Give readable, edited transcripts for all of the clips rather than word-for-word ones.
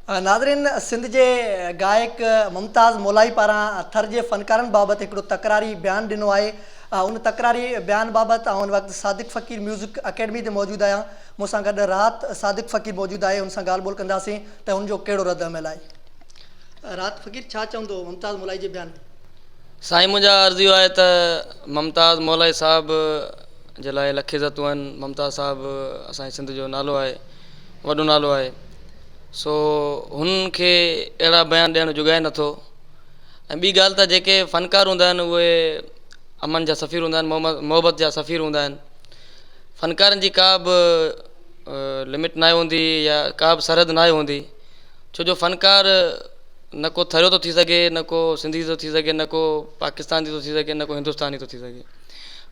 ناظرين سنڌ جي گائڪ ممتاز مولائي پاران ٿر جي فنڪارن بابت هڪڙو تڪراري بيان ڏنو آهي ان تڪراري بيان بابت آئون هن وقت صادق فقير ميوزڪ اڪيڊمي تي موجود آهيان مون سان گڏ راحت صادق فقير موجود آهي ان سان ڳالهه ٻولهه ڪنداسين ته هن جو ڪهڙو رد عمل آهي. راحت فقير ڇا چوندو ممتاز مولائي جي بيان تي. سائين منهنجا عرض اهو آهي ته ممتاز مولائي صاحب جي لاء لک عزتون آهن ممتاز صاحب اسان جي سنڌ جو نالو آهي وڏو نالو آهي سو هن کي اهڙا بيان ڏيڻ جڳائي نٿو ۽ ٻي ڳالهه ته جيڪي فنڪار هوندا آهن اهي امن جا سفير هوندا آهن محبت جا سفير هوندا آهن فنڪارن جي ڪا به لمٽ ناهي هوندي يا ڪا به سرحد ناهي هوندي ڇو جو فنڪار نه ڪو ٿريو ٿو ٿي سگهي نه ڪو سنڌي ٿو ٿي سگهي نه ڪو پاڪستاني ٿو ٿي سگهي نه ڪو هندستاني ٿو ٿي سگهي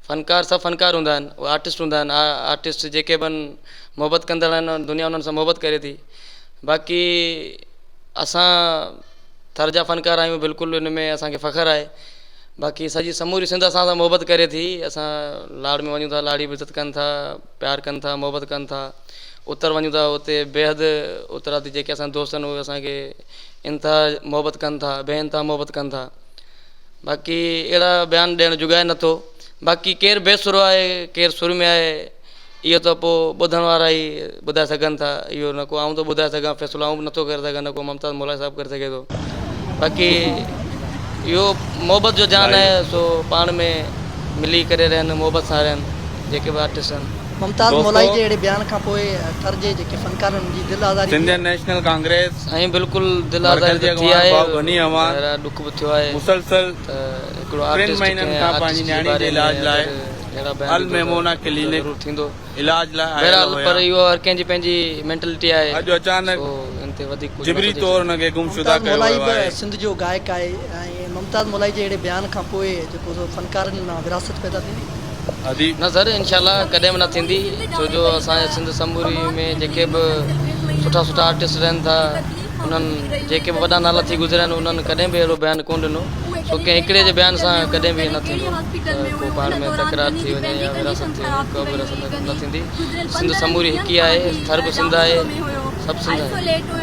فنڪار سڀ فنڪار هوندا آهن اهي آرٽسٽ هوندا آهن آرٽسٽ جيڪي به آهن محبت ڪندڙ آهن دنيا انهن سان محبت ڪري ٿي باقي اسان ٿر جا فنڪار آهيون بلڪل ان ۾ اسانکي فخر آهي باقي سڄي سموري سنڌ اسان سان محبت ڪري ٿي اسان لاڙ ۾ وڃون ٿا لاڙي به عزت ڪن ٿا پيار ڪن ٿا محبت ڪن ٿا اتر وڃون ٿا اتي بيحد اترادي جيڪي اسان جا دوست آهن اهي اسانکي انتها محبت ڪن ٿا بي انتها محبت ڪن ٿا باقي اهڙا بيان ڏيڻ جڳائي نٿو باقي ڪير بي سرو آهي ڪير سر ۾ آهي اهو ته پوء ٻڌڻ وارا ئي ٻڌائي سگهن ٿا اهو نه ڪو آئون ٿو ٻڌائي سگهان فيصلو آئون به نٿو ڪري سگهان نه ڪو ممتاز مولائي صاحب ڪري سگهي ٿو باقي اهو محبت جو جهان آهي سو پاڻ ۾ ملي ڪري رهن محبت سان رهن جيڪي به آرٽسٽ آهن. ممتاز مولائي جي اهڙي بيان کان پوء ٿر جي جيڪي فنڪارن جي دل آزاري ٿي. سنڌين نيشنل ڪانگريس سائين بلڪل دل آزاري مرڪزي ته ٿي اڳواڻ آهي ڀائو غني اعواڻ ظاهر آهي ڏک به ٿيو آهي مسلسل ته هڪڙو ٽن آرٽسٽ مهينن ڪنهن کان پنهنجي آرٽسٽ جي نياڻي باري جي ۾ علاج لاء اگر اهڙا بيان ال ڏيندو ته ميمونا ڪلينڪ ضرور ٿيندو. علاج لاء آيل بهرحال هيا. پر اهو هر ڪنهن جي پنهنجي مينٽلٽي آهي اڄ اچانڪ سو ان تي وڌيڪ ڪجهه جبري نٿو چئي طور سگهجي. ان کي گمشده ممتاز ڪيو مولائي ويو به آهي. سنڌ جو گائڪ آهي ۽ ممتاز مولائي جي اهڙي بيان کان پوء جيڪو سو فنڪارن مان ورهاست پيدا ٿيندي. اديب. نه سر انشاء الله ڪڏهن به نه ٿيندي ڇو جو اسان جي سنڌ سموري ۾ جيڪي به سٺا سٺا آرٽسٽ رهن ٿا انهن جيڪي به وڏا نالا ٿي گذريا آهن انهن ڪڏهن به اهڙو بيان ڪونه ڏنو سو ڪنهن هڪڙي جي بيان سان ڪڏهن به نه ٿيندو ته ڪو پاڻ ۾ تڪرار ٿي وڃي يا ورهاست ٿي وڃي ڪا به ورهاست نه ٿيندي سنڌ سموري هڪ ئي آهي ٿر به سنڌ آهي سڀ سنڌ آهي.